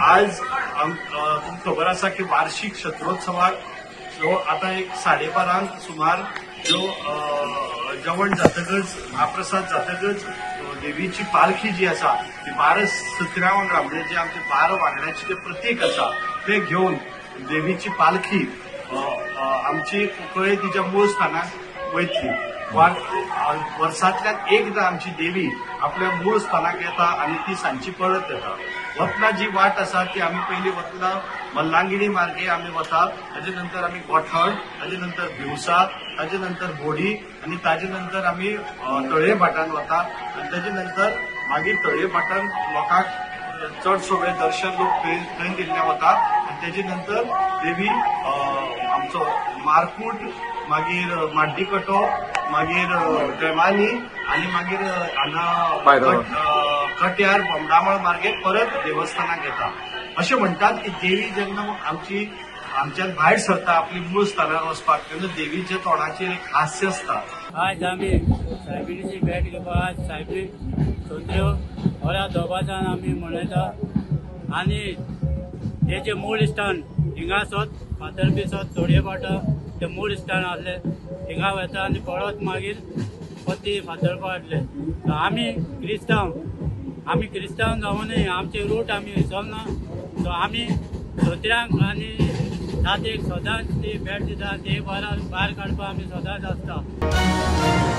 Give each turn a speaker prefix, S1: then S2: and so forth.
S1: आज तुमकां खबर आसा की वार्षिक सत्रोत्सवाक जो आता एक 12:30 सुमार जो जेवण जातकच महाप्रसाद जातकच देवीची पालखी जी आसा ती 12 सत्र्या वांगडा म्हणजे जे आमचे 12 वांगड्याचे जे प्रतीक आसा ते घेवन देवीची पालखी आमची कुंकळे तिच्या मूळ स्थानाक वयतली. वर्सांतल्यान एकदा आमची देवी आपल्या मूळ स्थानाक येता आनी ती सांजची परत येता. वतना जी वाट आसा ती आमी पयली वतना मल्लांगिणी मार्गे आमी वता, ताजे नंतर आमी गोठण, ताजे नंतर भिवसा, ताजे नंतर बोडी आनी ताजे नंतर आमी तळये भाटान वता आनी ताजे नंतर मागीर तळये भाटान लोकांक चडसो वेळ दर्शन लोक थंय दिल्ले वता आनी ताजे नंतर देवी आमचो मारकूट, मागीर माड्डीकटो, मागीर ड्रेमानी आनी मागीर हांगा कट्यार बोमडामळ मार्गे परत देवस्थानाक येता. अशें म्हणटात की देवी जेन्ना आमची आमच्यान भायर सरता आपली मूळ स्थानार वचपाक तेन्ना देवीच्या तोंडाचेर एक हास्य आसता.
S2: आज आमी सायबिणीची भेट घेवपाक आज सायबीण सोंत्र्यो बऱ्या दोबाच्यान आमी मनयता आनी तेजें मूळ स्थान हिंगा सोद फातरपी सोद तोडये पाटा ते मूळ स्थान आसले हिंगा वता आनी परत मागीर पत्ती फातरपा हाडले. आमी क्रिस्तांव, आमी क्रिस्तांव जावनूय आमचे रूट आमी विसरना. सो आमी सोत्र्यांक आनी जातीक सदांच ती भेट दिता, ते भायर काडपाक आमी सदांच आसता.